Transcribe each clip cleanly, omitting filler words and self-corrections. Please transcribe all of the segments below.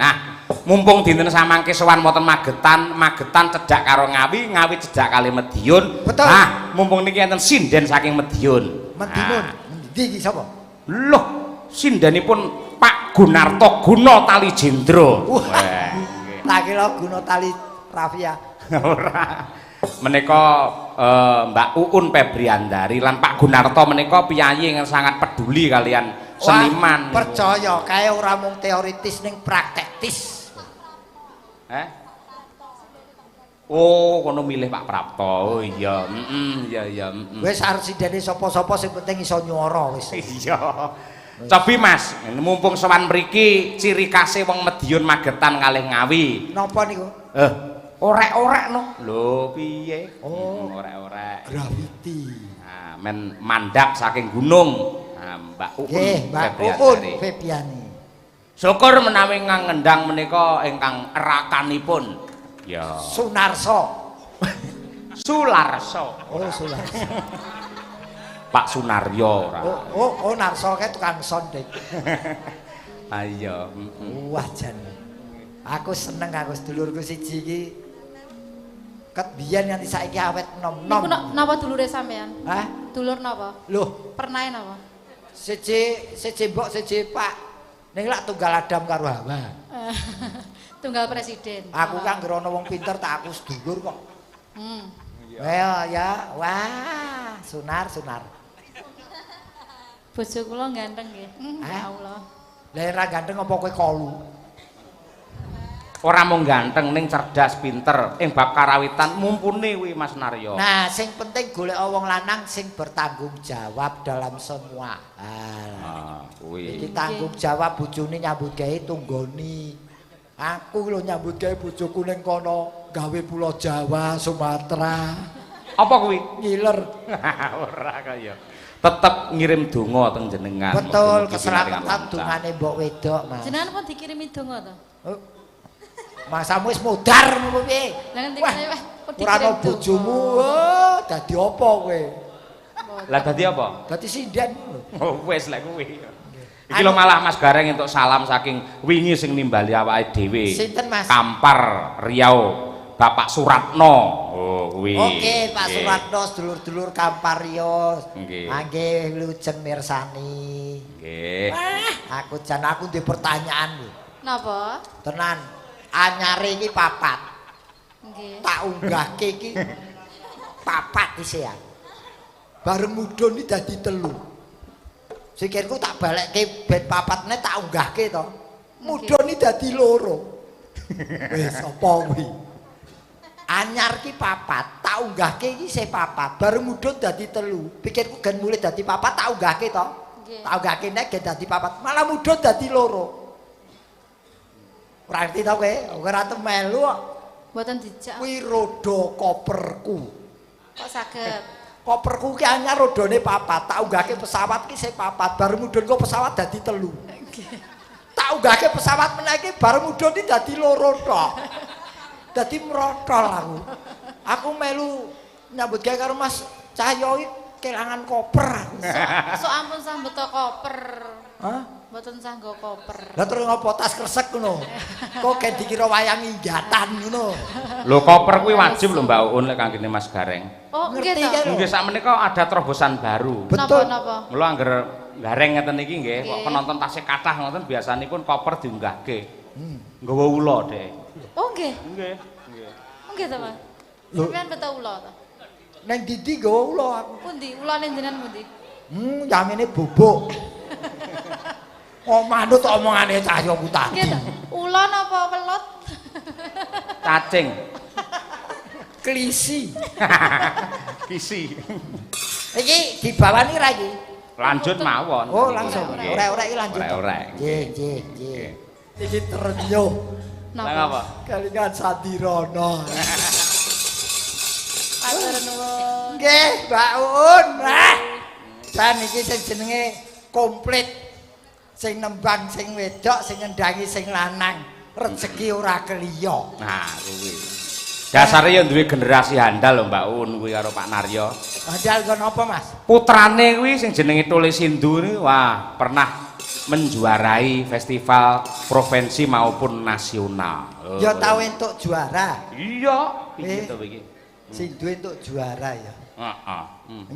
Nah, mumpung dinten samangke sowan wonten Magetan, Magetan cedhak karo Ngawi, Ngawi cedhak kali Mediun. Betul. Nah, mumpung niki enten sinden saking Mediun. Mediun. Nah, Endi iki sapa? Loh, sindenipun Pak Gunarto Guna Tali Jendra. Wah. Tak kira Guna Tali Rafia. Ora. Menika Mbak Uun Febriandari lan Pak Gunarto menika piyayi ingkang sangat peduli kalian seniman. Wah, percaya kae ora mung teoritis ning praktektis. Eh? Oh, kono milih Pak Prapto. Oh iya, heeh, iya iya, heeh. Wis arep sindene sapa-sapa sing penting iso nyuara wis. Iya. Cobi Mas, mumpung sowan mriki ciri khase wong Mediun Magetan kalih Ngawi. Napa niku? Eh, orek-orek no. Lho, piye? Oh. Orek-orek. Graffiti. Nah, men mandap saking gunung. Nah, Mbak Uun. Nggih, Mbak Febriandari. Uun Febiani. Syukur menawi ngendang menika ingkang rakanipun. Ya. Sunarso. Sularso. Oh, Sularso. Pak Sunaryo ora. Oh, oh, oh Narso kae tukang sound, Dik. Ah iya, heeh. Wah, jan. Aku seneng aku sedulurku siji iki. Ket biyen nganti saiki awet nom-nom. Niku napa dulure sampean? Hah? Dulur napa? Loh, Pernahe napa? Siji siji mbok siji Pak. Ning lak tunggal Adam karo Hawa. Tunggal presiden. Aku kan anggere ana wong pinter tak aku sedulur kok. Ya ya, wah, Sunar Sunar. Bojo kula ganteng nggih. Hah? Ya Allah. Lah ora ganteng apa kowe kolu? Ora mung ganteng ning cerdas pinter ing bab karawitan mumpuni kuwi Mas Naryo. Nah, sing penting golek wong lanang sing bertanggung jawab dalam semua hal. Ah, kuwi. Iki tanggung jawab bojone nyambut gawe tunggoni. Aku lho nyambut gawe bojoku ning kono gawe Pulau Jawa, Sumatera, Apa kuwi? Ngiler. Ora kaya. Tetep ngirim donga teng jenengan. Betul, Mugi-mugi keselamatan lancar. dungane mbok wedok, Mas. Jenengan pun dikirimi donga to? Oh. Masamu wis modar ngono piye? Lah ngendikane Wah, wah, pun ora ana dikirim donga. bojomu, oh, dadi apa kowe? Lah dadi apa? Dadi sinden. Oh wis lek kuwi. Iki lho malah Mas Gareng entuk salam saking wingi sing nimbali awake dhewe. Sinten, Mas? Kampar Riau, Bapak Suratno. Oh kuwi. Oke, Pak Nggih. Suratno sedulur-dulur Kampar Riau. Nggih. Mangke wilujeng mirsani. Nggih. Wah, aku jan aku ndek pertanyaan lho. Napa? Tenan, anyare iki papat. Nggih. Tak unggahke iki papat isih ya. Bareng mudhun iki dadi telu. Sikirku tak balekke ben papat meneh tak unggahke to. Mudhun iki dadi loro. Wis apa kuwi? Anyar ki papat, tak unggahke iki isih papat. Bareng mudhun dadi telu. Pikirku gen mulih dadi papat tak unggahke to. Nggih. Tak unggahke nek gen dadi papat, malah mudhun dadi loro. Ora ngerti to kowe? Ora melu kok. Mboten dijak. Kuwi roda koperku. Kok saged? Koperku ki anyar rodane papat, tak unggahke pesawat ki isih papat, bareng mudhun kok pesawat dadi telu. Tak unggahke pesawat meneh iki bareng mudhun iki dadi loro tok. Dadi mrotol aku. Aku melu nyambut gawe karo Mas Cahyo iki kelangan koper aku. Sok ampun sah beto koper. Hah? Mboten sah nggo koper. Lah terus ngopo tas kresek ngono? Kok gen dikira wayang inggatan ngono. Lho koper kuwi wajib lho Mbak Uun lek kanggene Mas Gareng. Oh, nggih Ngerti to. kan? Nggih sakmenika ada terobosan baru. Betul. Napa napa? Mula angger Gareng ngeten iki nggih, kok Nggih. penonton tasih kathah ngoten biasanipun koper diunggahke. Nggawa ula dhek. Oh, nggih. Nggih, nggih. Oh, nggih to, Mas. Lho. Sampeyan beto ula to? Neng didi nggawa ula aku. Pundi? Ulane jenengan pundi? Yamene bubuk. Oh, manut omongane Cahyo ku tadi. Nggih to. Ula napa welut? Cacing. Klisi. Kisi. Iki dibawani ra iki? Lanjut mawon. Oh, langsung. Nggih. Orek-orek iki lanjut. Orek-orek. Nggih, nggih, nggih. Iki trenyuh Lah ngapa? Kelingan Sandirono. Matur nuwun. Nggih, Mbak Uun. Ah. Jan iki sing jenenge komplit. Sing nembang sing wedok, sing ngendangi sing lanang. Rezeki ora keliya. Nah, kuwi. Dasare ya duwe generasi handal lho Mbak Uun kuwi karo Pak Naryo. Handal nggon apa, Mas? Putrane kuwi sing jenenge Tole Sindu niku wah, pernah menjuarai festival provinsi maupun nasional. Ya tau entuk juara. Iya, piye to iki? Sing duwe entuk juara ya. Heeh.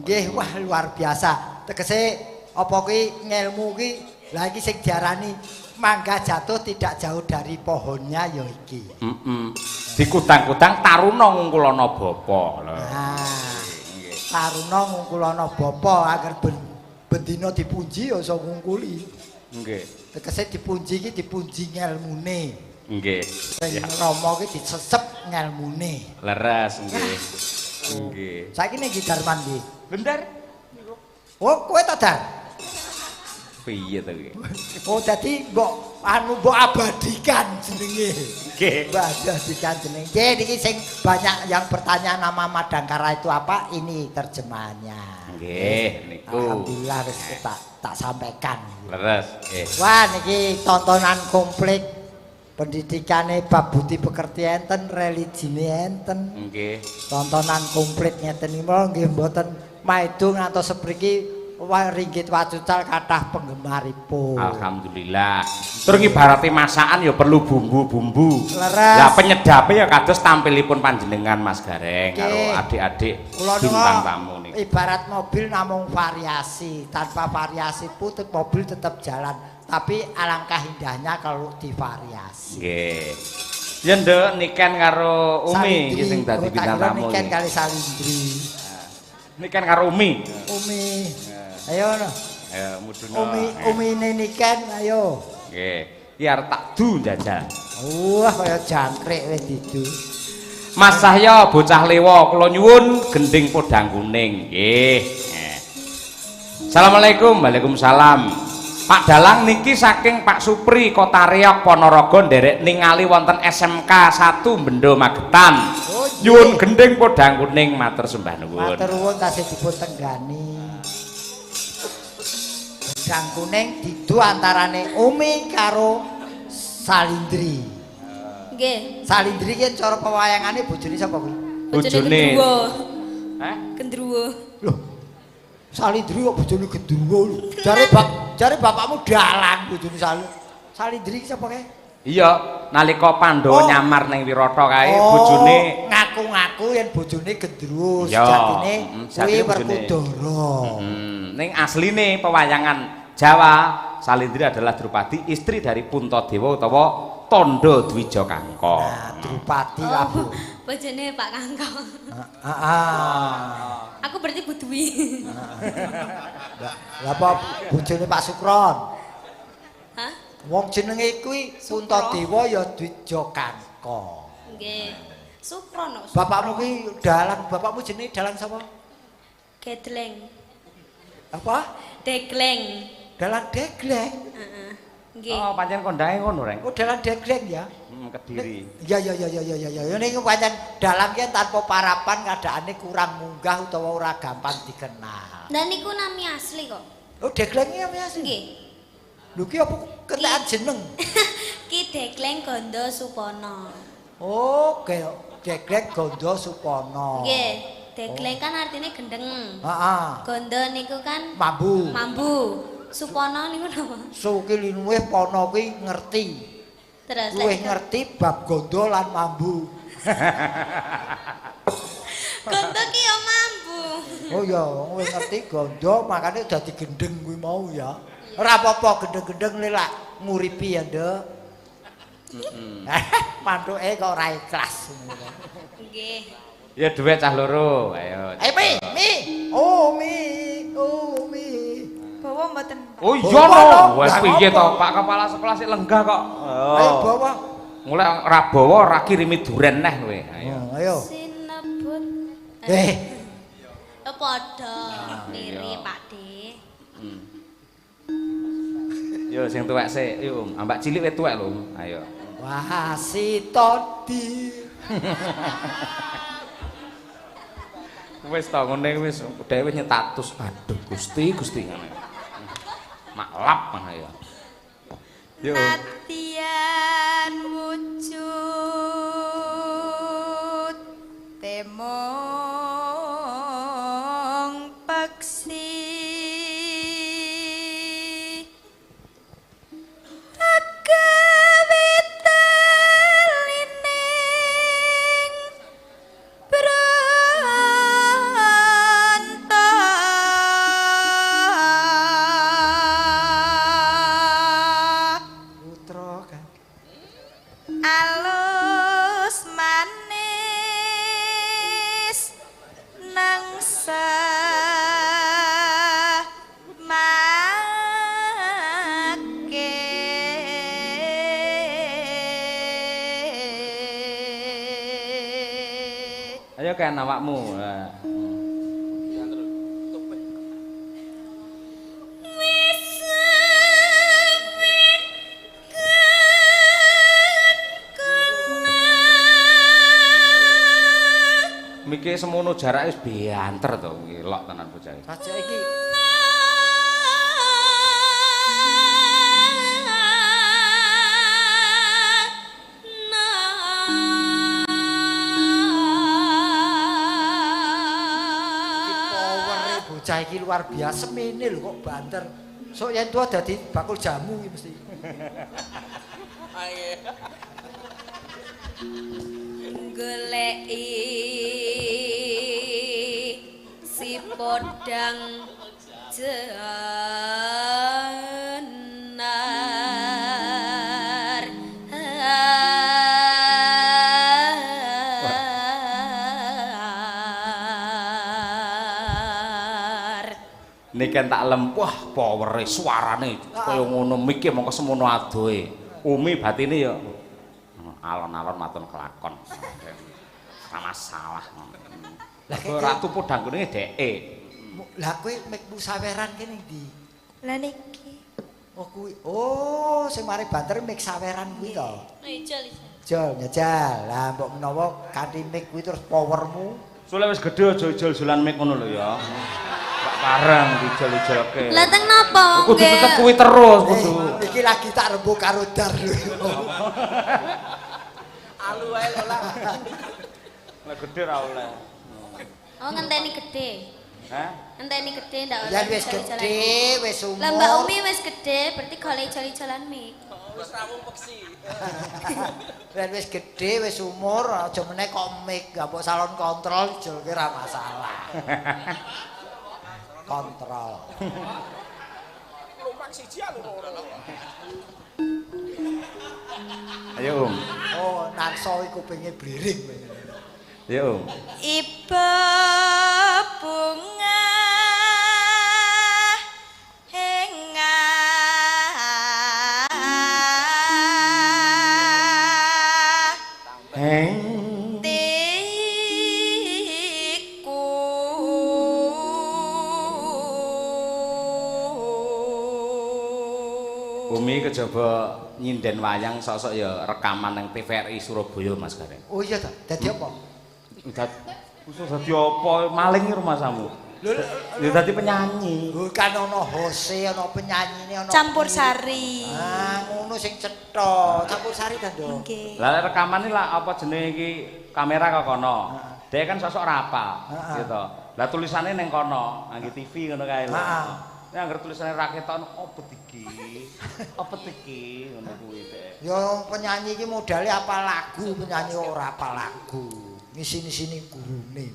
Nggih, wah luar biasa. Tegese apa kuwi ngelmu kuwi lha iki sing diarani mangga jatuh tidak jauh dari pohonnya ya iki. Heeh. Dikudang-kudang taruna ngungkulana bapa. Lho. Nah, taruna ngungkulana bapa agar bendina dipunji ya iso ngungkuli. Nggih. Tegese dipunji iki dipunji ngelmune. Nggih. Sing Rama iki disesep ngelmune. Leres nggih. Nggih. Saiki ning Darman iki. Bener. Oh, kowe ta, Dar? Piye to iki? Oh, dadi mbok anu mbok abadikan jenenge. Nggih. Mbok abadikan jenenge. Nggih, niki sing banyak yang bertanya nama Madangkara itu apa? Ini terjemahannya. Nggih, niku. Alhamdulillah wis tak sampaikan. Leres. Nggih. Wah, niki tontonan komplit. Pendidikane bab budi pekerti enten, religine enten. Nggih. Tontonan komplit ngeten iki nggih mboten maido ngantos sepriki ringgit wacucal kathah penggemaripun. Alhamdulillah. Tur ngibarate masakan ya perlu bumbu-bumbu. Leres. Lah penyedape ya kados tampilipun panjenengan Mas Gareng karo adik-adik bintang tamu niku. Ibarat mobil namung variasi, tanpa variasi pun mobil tetap jalan. Tapi alangkah indahnya kalau divariasi. Nggih. Ya nduk Niken karo Umi iki sing dadi bintang tamu. Niken kali Salindri. Niken karo Umi. Umi. Ayo no. Ayo mudhun. Umi umine Niken ayo. Nggih. Iki arep tak du njajal. Wah kaya jangkrik wis didu. Mas Cahya bocah lewa kula nyuwun gending podang kuning. Nggih. Assalamualaikum. Waalaikumsalam. Pak Dalang niki saking Pak Supri Kota Reok Ponorogo nderek ningali wonten SMK 1 Bendo Magetan. Oh, nyuwun gending podang kuning matur sembah nuwun. Matur nuwun tasih dipun tenggani. Podang kuning didu antarane Umi karo Salindri. Nggih. Salindri ki cara pewayangane bojone sapa kuwi? Bojone. Hah? Gendruwo. Loh. Salindri kok bojone gendruwo lho. Jare bapakmu dalang bojone Salindri ki sapa kae? Iya, nalika Pandhawa nyamar ning Wirata kae bojone ngaku-ngaku yen bojone gendruwo, sejatine kuwi Werkudara. Ning asline pewayangan Jawa, Salindri adalah Drupadi, istri dari Puntadewa utawa Tondo Dwija Kangka. Nah, Drupadi lah, Bu. Bojone Pak Kangka. Heeh. Aku berarti Bu Dwi. Lah apa bojone Pak Sukron? Hah? Wong jenenge kuwi Puntadewa ya Dwija Kangka. Nggih. Sukron kok. Bapakmu kuwi dalang, bapakmu jenenge dalang sapa? Gedleng. Apa? Degleng. Dalang degleng. Heeh. Nggih. Oh, pancen kondange ngono, Reng. Oh, dalang degleng ya. Heeh, Kediri. Iya iya iya iya iya iya. Niku pancen dalang ki tanpa parapan keadaane kurang munggah utawa ora gampang dikenal. Lah niku nami asli kok. Oh, degleng iki nami asli. Nggih. Lho ki apa ketekan jeneng? Ki Degleng Gondo Supono. Oh, Degleng Gondo Supono. Nggih. Degleng kan artinya gendeng. Heeh. Gondo niku kan mambu. Mambu. Supono niku napa? Su ki luwih pono kuwi ngerti. Terus luwih ngerti bab gondo lan mambu. Gondo ki ya mambu. Oh ya, luwih ngerti gondo makane dadi gendeng kuwi mau ya. Ora apa-apa gendeng-gendeng lek nguripi ya, Nduk. Heeh. Mantuke kok ora ikhlas ngono. Nggih. Ya duwe cah loro, ayo. Ayo Mi, Mi. Oh Mi, oh Mi. Bawa mboten. Oh iya no, wis piye to Pak Kepala Sekolah sik lenggah kok. Ayo bawa. Mulai ora bawa ora kirimi duren neh kowe. Ayo. Ayo. Sinebut. Eh. Padha mirip Pak De. Yo sing tuwek sik, yo ambak cilik wis tuwek lho. Ayo. Wah, sitodi. Wis to ngene wis dhewe wis nyetatus. Aduh Gusti, Gusti ngene. Maklap mah ya. Yo. Latihan wujud temong peksi Yo kan. Alus manis nang semake. Ayo kan awakmu. Miki semono jarake wis bianter to, ngelok tenan bocah iki. Sajake iki powere bocah iki luar biasa semene lho kok banter. Sok yen tuwa dadi bakul jamu iki mesti. Goleki si podang jenar. Niken tak lem, wah powere suarane kaya ngono miki mongko semono adohe. Umi batine ya alon-alon maton kelakon. Ora masalah. Lah ratu podang kuninge dheke. Lah kowe mek saweran kene ndi? Lah niki. Oh kuwi. Oh, sing mari banter mek saweran kuwi to. Ijol ijol. Jol njajal. Lah mbok menawa kanthi mik kuwi terus powermu. Sule wis gedhe aja ijol-ijolan mik ngono lho ya. Gak pareng dijol-ijolke. Lah teng napa? Kudu tetep kuwi terus kudu. Iki lagi tak rembug karo Dar lho. Alu wae lho lah. Lah gedhe ra oleh. Oh ngenteni gedhe. Hah? Ngenteni gedhe ndak oleh. Ya wis gedhe, wis umur. Lah Mbak Umi wis gedhe, berarti golek ijol-ijolan mik. Wis rawung peksi. Lah wis gedhe, wis umur, aja meneh kok mik, gak mbok salon kontrol ijolke ra masalah. Kontrol. Lumpak siji alu loro. Ayo Om. Oh, narso iki kupinge bliring. Ayo Om. Ibu bunga heng tiku. Umi kejaba nyinden wayang sok-sok ya rekaman nang TVRI Surabaya Mas Gareng. Oh iya ta, dadi apa? Khusus dadi apa? Maling rumahmu. Lho, ya dadi penyanyi. Lho kan ana hose, ana penyanyine, ana campur sari. Ah, ngono sing cetha. Campur sari ta, Nduk? Nggih. Lah rekaman iki lah apa jenenge iki kamera kok kono. Dhek kan sosok ora apal, gitu. Lah tulisane ning kono, ngangge TV ngono kae lho. Heeh. Nek anggere tulisane ra ketok opo iki? Apa iki ngono kuwi dhek. Ya penyanyi iki modale apa lagu, penyanyi ora apa lagu. Ngisini-sini gurune.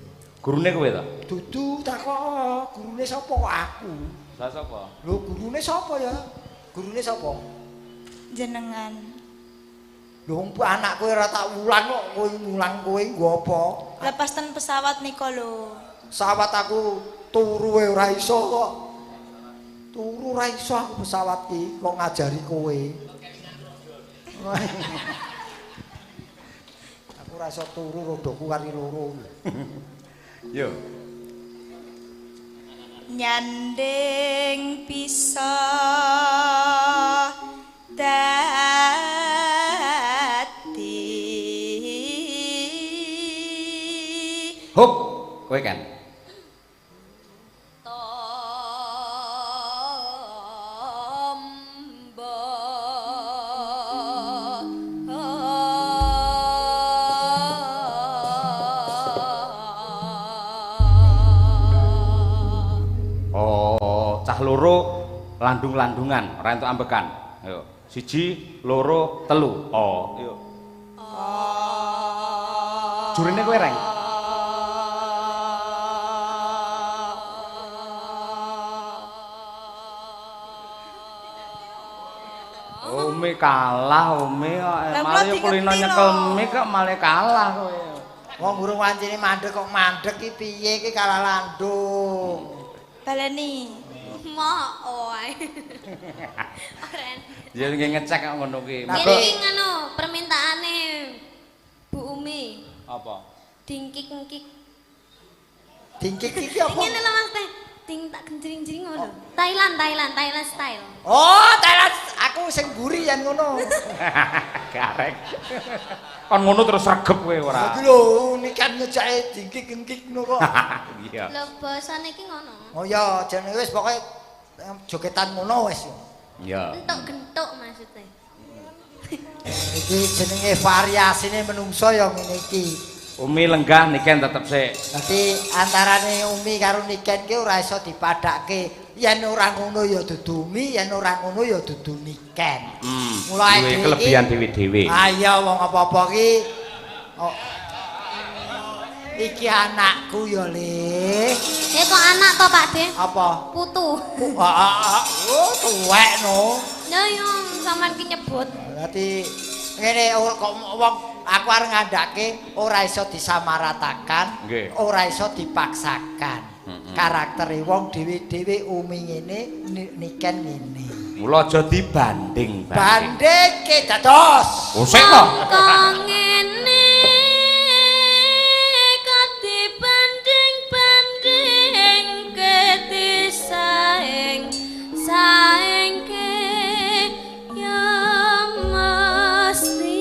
Gurune kowe ta? Dudu takok gurune sapa kok aku. Lah sapa? Lho gurune sapa ya? Gurune sapa? Jenengan. Lho wong anak kowe ora tak wulang kok kowe mulang kowe nggo apa? Lepas ten pesawat nika lho. Pesawat aku turu ora iso kok. Turu ora iso aku pesawat ki kok ngajari kowe. Aku ora iso turu rodoku kari loro. Yo. Nyanding bisa dadi. Hop, kowe kan. Loro landung-landungan, ora entuk ambekan. Ayo, 1, 2, 3. Oh, ayo. Jurine kowe reng. Om. Umi kalah, Umi kok. Lah, kula Malah yo kulino dingerti nyekel lho. mik kok malah kalah kowe. Wong urung wancine mandek kok mandek iki piye iki kalah landung. Baleni. Mo oe. Ora. Ya nggih ngecek kok ngono kuwi. Nah, Ngene iki ngono permintaane Bu Umi. Apa? Dingkik-ngkik. Dingkik iki apa? Ngene lho Mas Teh. Ding tak genjring-jring ngono. Thailand, Thailand, Thailand style. Oh, Thailand aku sing mburi yen ngono. Garek. Kon ngono terus regep kowe ora. Iki lho nikan ngejake dingkik-ngkik ngono kok. Iya. Lho basane iki ngono. Oh iya, jenenge wis pokoke jogetan ngono wis. Iya. Entuk gentuk maksudnya. Iki jenenge variasine menungso ya ngene iki. Umi lenggah niken tetep sik. Dadi antarane Umi karo Niken ki ora iso dipadhakke. Yen ora ngono ya dudu Umi, yen ora ngono ya dudu Niken. Mulai Duwe kelebihan dhewe-dhewe. Ah iya wong apa-apa ki. Oh. Iki anakku ya, Le. Eh kok anak to Pak De? Apa? Putu. Oh, tuwek no. Ya yo sampean ki nyebut. Berarti ngene kok wong aku arep ngandhake ora iso disamaratakan, ora iso dipaksakan. Karaktere wong dhewe-dhewe Umi ngene, Niken ngene. Mula aja dibanding-banding. Bandingke dados. Oh sik to. Kok ngene kok dibanding-bandingke disaing saingke ya mesti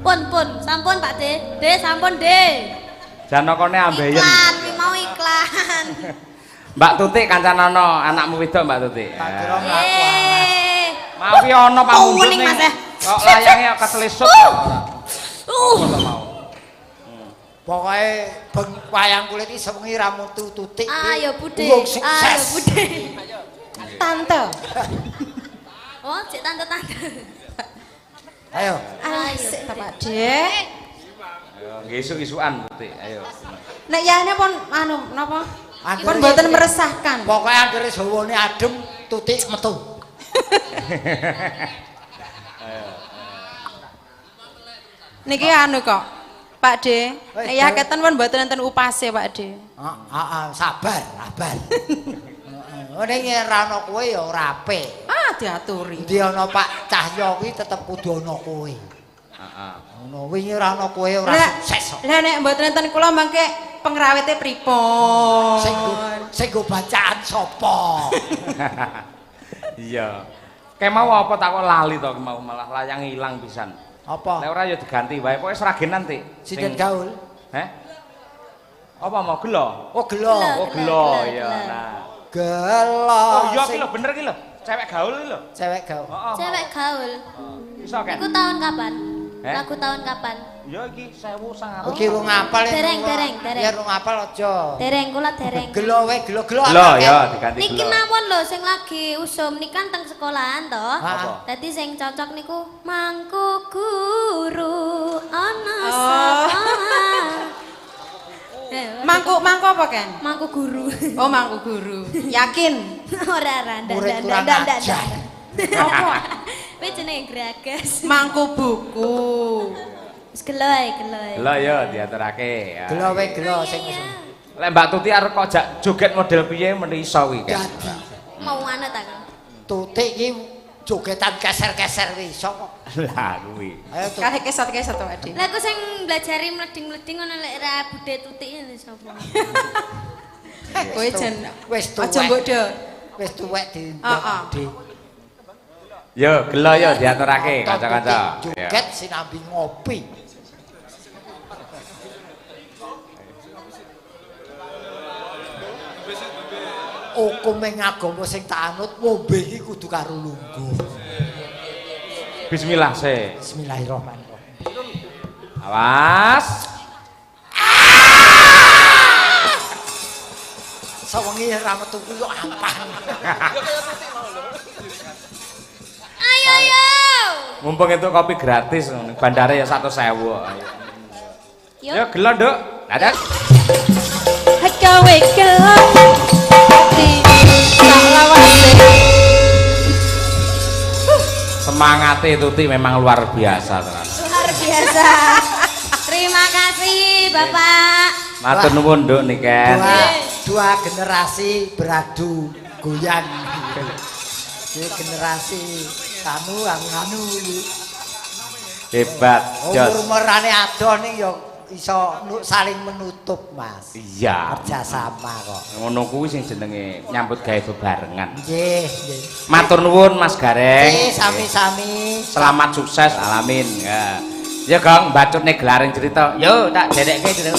Pun pun sampun Pak De. De sampun De. Janakane ambeien. Iklan, kuwi mau iklan. Mbak Tutik kancanana anakmu wedok Mbak Tutik. Tak kira mlaku alas. Eh. Mawi ana pamundhut Kuning, ning. Mas, eh. Kok layange kok keselisut ya ora. Apa to mau? Pokoke beng wayang kulit iki sewengi ra mutu Tutik. Ayo Bude. Urung sukses. Ayo Bude. Tante. Oh, cek tante-tante. Ayo. Asik ta Pak De. Ayo nggih isuk-isukan Tutik, ayo. Nek yane pun anu napa? Anggere- Pun mboten meresahkan. Pokoke anggere hawane adem Tutik metu. Niki anu kok. Pak De, Wis, nek yah keten pun mboten enten upase Pak De. Heeh, sabar, sabar. Heeh, ning ora ana kowe ya ora apik. Ah, diaturi. Endi ana Pak Cahyo kuwi tetep kudu ana kowe. Heeh. Ngono wingi ora ana kowe ora Lah, sukses kok. lah nek mboten enten kula mangke pengrawite pripun? Sing nggo bacaan sapa? Iya. Kayak mau apa tak kok lali to mau malah layang ilang pisan. Apa? Nek ora ya diganti wae, pokoke sragenan Tik. Sinden gaul. Heh? Apa mau gelo? Oh gelo. Oh gelo ya. Nah. Gelo. Oh iya ki lho bener ki lho. Cewek gaul ki lho. Cewek gaul. Heeh. Cewek gaul. Iso kan? Iku tahun kapan? Eh? Lagu tahun kapan? Ya iki 1900. Iki rung apal. Dereng, dereng, dereng. Ya rung apal aja. Dereng kula dereng. Gelo wae, gelo-gelo. Gelo ya diganti Niki gelo. mawon lho sing lagi usum niki kan teng sekolahan to. Apa? Dadi sing cocok niku mangku guru ana Oh. sekolah. Mangku mangku apa Ken? Mangku guru. Oh, mangku guru. Yakin? Ora ora ndak Murid ndak kurang ndak ndak. ajar. Apa? Wis jenenge gragas. Mangku buku. Wis gelo ae, gelo ae. Gelo ya diaturake. Ya. Gelo wae gelo sing usum. Lek Mbak Tuti arep kok jak joget model piye meni iso kuwi kan. Dadi Mau anut aku. Tutik iki jogetan keser-keser kuwi iso kok. Lah kuwi. Ayo Tutik. Kalih kesat-kesat to, Pak De. Lah aku sing mblajari mleding-mleding ngono lek ra bude Tutik ngene sapa. Kowe jan Wis aja tuwek. mbok do. Wis tuwek di Heeh. di. Yo gelo yo diaturake kanca-kanca. Tutik Joget sinambi ngopi. Hukume agama sing tak anut ngombe iki kudu karo lungguh. Bismillah sik. Bismillahirrahmanirrahim. Awas. Sawengi ra metu ku yo ampan. Ayo yo. Mumpung itu kopi gratis, bandare ya 100.000. Yo. Ya gelo, Nduk. Dadah. Gawe gelo di sak lawase. Semangate Tuti memang luar biasa tenan. Luar biasa. Terima kasih, Bapak. Matur nuwun, Nduk Niken. Dua generasi beradu goyang. Iki generasi anu anu anu iki. Hebat, jos. Umur-umurane adoh ning ya iso saling menutup, Mas. Iya. Kerjasama kok. Ngono kuwi sing jenenge nyambut gawe bebarengan. Nggih, nggih. Matur nuwun, Mas Gareng. Nggih, sami-sami. Selamat sukses, alamin. Ya. Ya, Gong, bacutne gelaring cerita. Yo, tak dedekke cerita.